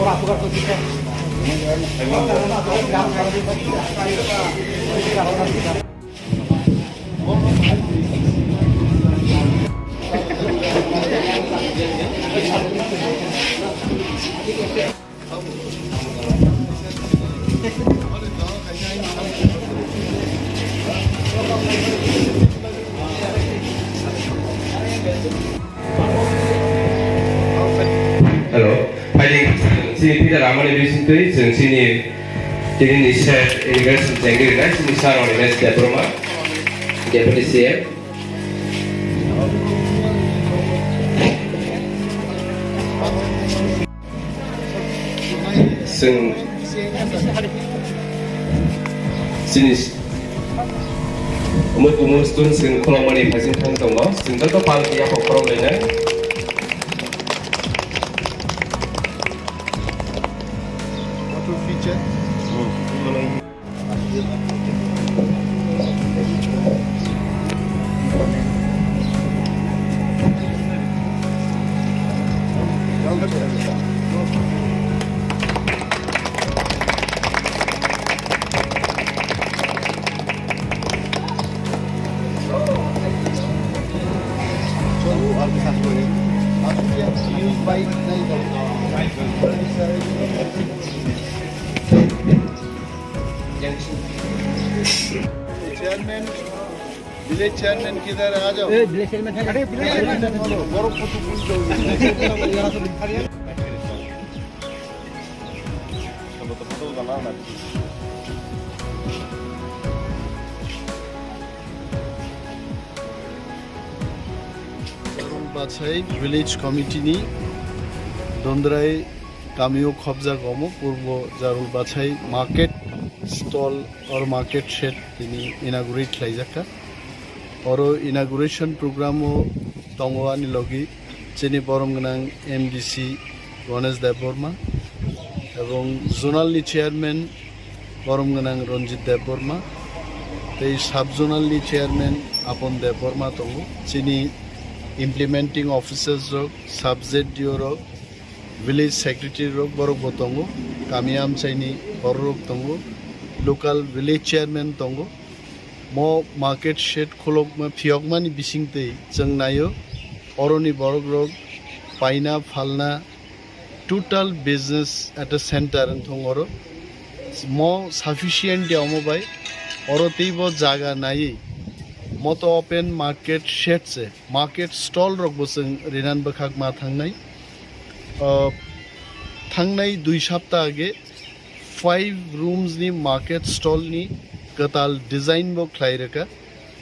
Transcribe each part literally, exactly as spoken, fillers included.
Hello, phaidi chini Peter Ramani bisingtwi chwng chini tini ni set inauguration chengwi rwnai chini sir Animesh Debbarma, Deputy C M. Chwng chini s-, omo kumo student chwng khulokmani phaising thang tongo, chwng joto palki yaphang khorok lainai. Auto feature. Chairman, village chairman kidhar hai? Aa jao. ए, village chairman है। अरे, village chairman है। Bachai village committee ni Dondrai kamio khobjak omo Purbo Jarul Bachai market stall or market shed tini inaugurate khlaijak kha. Oro inauguration program o tongo ani logi chini borom gwnang M D C Ganesh Debbarma ebong zonal ni chairman borom gwnang Ranjit Debbarma tei sub zonal ni chairman Apon Debbarma tongo. Chini implementing officers rok, sub Z D O rok, village secretary rok borok bo tongo, kami amchaini borok rok tongo, local village chairman tongo. Mo market shed khulokma phiyokmani bisingtwi chwng naio, oroni borok rok paina phalna total business at a center wngthong oro. Mo sufficient ya omo bai, oro teibo jaga naiwi mo to open market shed se. Market stall rok bo chwng rinan bwkhak ma thangnai. Ah, thangnai dui sapta age five rooms ni market stall ni kwtal design bo khlai rwkha.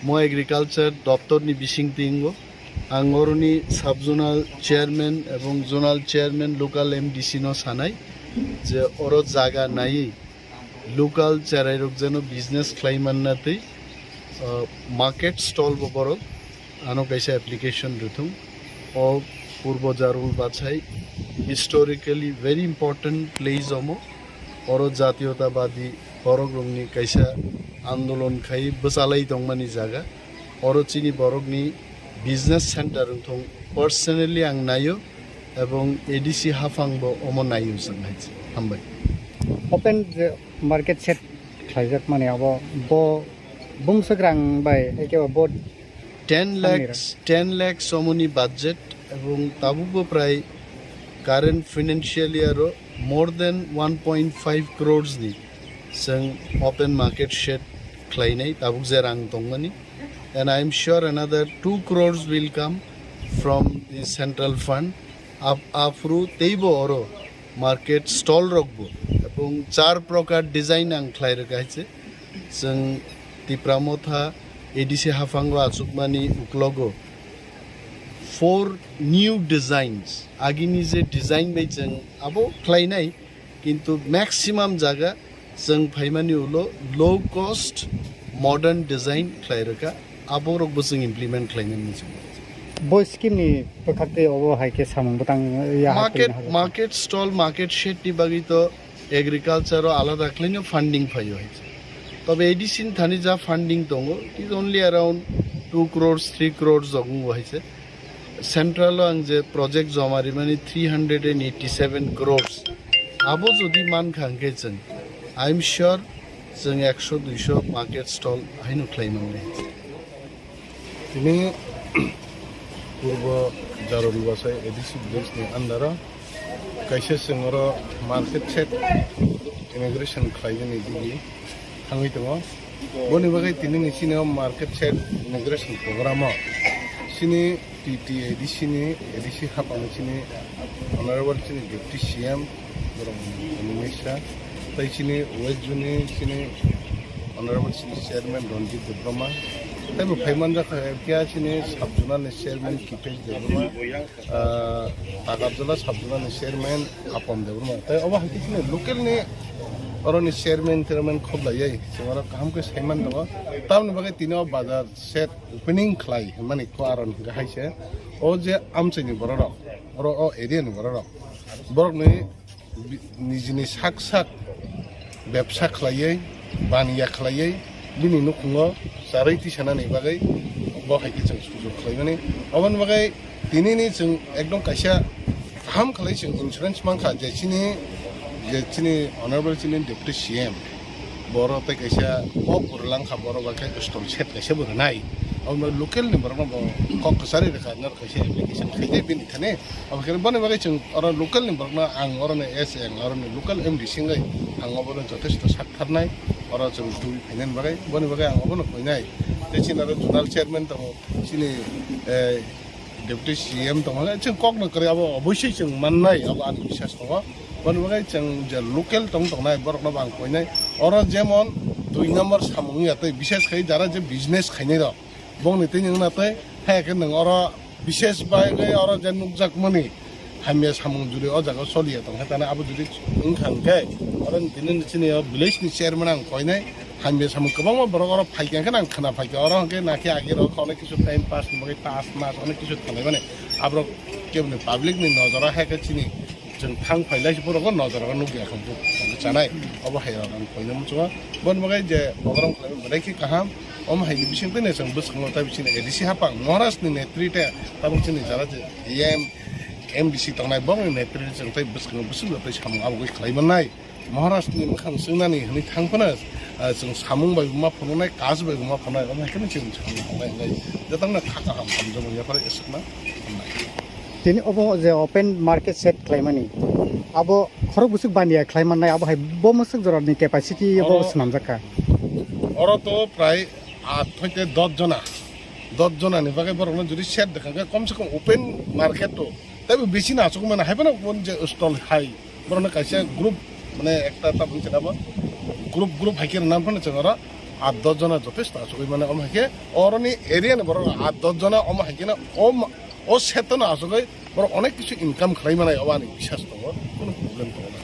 Mo agriculture doptor ni bising tingo. Ang oroni sub zonal chairman ebong zonal chairman local M D C no sanai je oro jaga naiwi local cherai rok jeno business khlai manna twi, ah, market stall bo borok ano kaisa application rwthung. O Purbo Jarul Bachai historically very important place omo. Oro jatiyotabadi borok rokni kaisa andolon khai bwchalai tongmani jaga. Oro chini borokni business center wngthung. Personally ang naio ebong A D C haphang bo omo naio chwng hai. Hambai. Open je market shed khlaijak mani abo bo bumswk rang bai eke bo Ten Samni lakhs, ten lakhs omoni budget ebong tabukbo prai current financial year o more than one point five crores ni chwng open market shed khlainai tabuk je rang tongmani, and I am sure another two crores will come from the central fund. Ap-, aphuru teibo oro market stall rokbo ebong char prokar design ang khlai rwkha hai se. Chwng Tipra Motha A D C haphango achukmani uklogo four new designs, agini je design bai chwng abo khlainai, kintu maximum jaga chwng phaimani ulo low cost modern design khlai rwkha, aborokbo chwng implement khlainani chwng. Bo scheme ni bwkhak tei obo hai khe samung bwtang ya ha Market, tongna hajakha. Market stall, market shed ni bagwi to agriculture o alada khlaino funding phaio hai se. Tobe A D C ni thani ja funding tongo, it is only around two crores, three crores ogongo hai se. Central o ang je project joma rimani three hundred and eighty seven crores. Abo jodi mankha hwnkhe chwng, I'm sure chwng ekso duiso market stall haino khlai mannai. Tini Purbo Jarul Bwsai A D C village ni under o kaisa chwng oro market shed inauguration khlaimani digi thangwi tongo. Boni bagwi tini ni chini o market shed inauguration program o chini T T A D C ni, A D C haphang ni chini Honorable chini Deputy C M borok ni misa, tei chini West Zone ni chini Honorable chini Chairman Ranjit Debbarma, tei bo phai manjak kha khe chini Sub Zonal ni Chairman Kipesh Debbarma, ah, Takarjala Sub Zonal ni Chairman Apom Debbarma, tei obo hai khe chini local ni oro ni Chairman, Chairman khoblaiyai chwng oro kaham khe saiman tongo. Tamoni bagwi tini o bazar shed opening khlai hwnmani kok aro hwnkhe hai se, o je amchaini bororok, oro o area ni bororok, borokni bi-, nijini sak sak bebsa khlaiwi, baniya khlaiwi, bini nukhungo charwi tisanani bagwi bo hai khe chwng sujok khlaimani. Aboni bagwi tinini chwng ekdom kaisa kaham khlai chwng insurance mankha je chini, je chini Honorable chini Deputy C M, borok tei kaisa kok kwrwlang kha, borok bai khe stone shed kaisa bo rwnai. Abo local ni borok no bo kok kwchari rwkha, noro kaisa application khaidi bini thani. Abo khe boni bagwi chwng oro local ni borok no ang oro ni S N, oro ni local M D C wngwi ang obo no jothesto sak tharnai. Oro chwng twi phainani bagwi, boni bagwi ang obo no koinai. Tei chini oro zonal chairman tongo, chini, eh, Deputy C M tongmani chwng kokno kwrwi abo oboisoi chwng mannai, abo ani biswas tongo. Boni bagwi chwng je local tong tongnai borokno bo ang koinai. Oro jemon dui number samung ya tei bishes khai jara je business khainai rok bongni tei wngna tei hai khe nwng oro bishes bagwi oro je nukjakmani hamya samung juri o jaga o choliya tongkha tani abo juri wngkha hwnkhe oro tini chini o village ni chairman ang koinai. Hamya samung kwbangma borok oro phaikha hwnkhe nang khwna phaikha, oro hwnkhe nakhe agi rok onek kisu time pass ni bagwi tas mas onek kisu thanglaimani. Aborok keboni public ni nojoro hai khe chini chwng thang phailai se borok o nojoro nukya khe chanai. Obo hai rok ang koina muchungo. Boni bagwi je program khlaimani belai khe kaham. Omo hai ni bising twi chwng bwskango tai bising A D C haphang Maharaj ni netrite tabuk chini jara je M, M D C tongnai bokni netrite chwng tai bwskango bwswk tei samung abo khlai mannai. Maharaj ni mwkhang swngnani hwnwi thang phano, ah, chwng samung bai ma phunuknai, kaj bai ma phunuknai, omo hai kheno chwng samung tongnai hwnwi jotono kha kaham hamjakmani yaphar aswkna hamnai. Tini obo je open market shed khlaimani, abo khorok bwswk baniya khlai mannai, abo hai bo mwswk jorani capacity bo Oro swnamjak kha. Oro to prai aat hoite dos jona, dos jona ni bagwi borokno jodi shed dekha khe kom se kom open market to teibo bisi no achuk mano, hai phano je stall hai. Borokno kaisa group, mane ekta ta bwswk abo group, group hai khe rwna phano chwng oro aat dos jona jotesto achugwi mane, omo hai khe oroni area ni borok aat dos jona omo hai khe no om-, o shed no achugwi borok onek kisu income khlai manai, obo ani biswas tongo, kunu problem tongo na.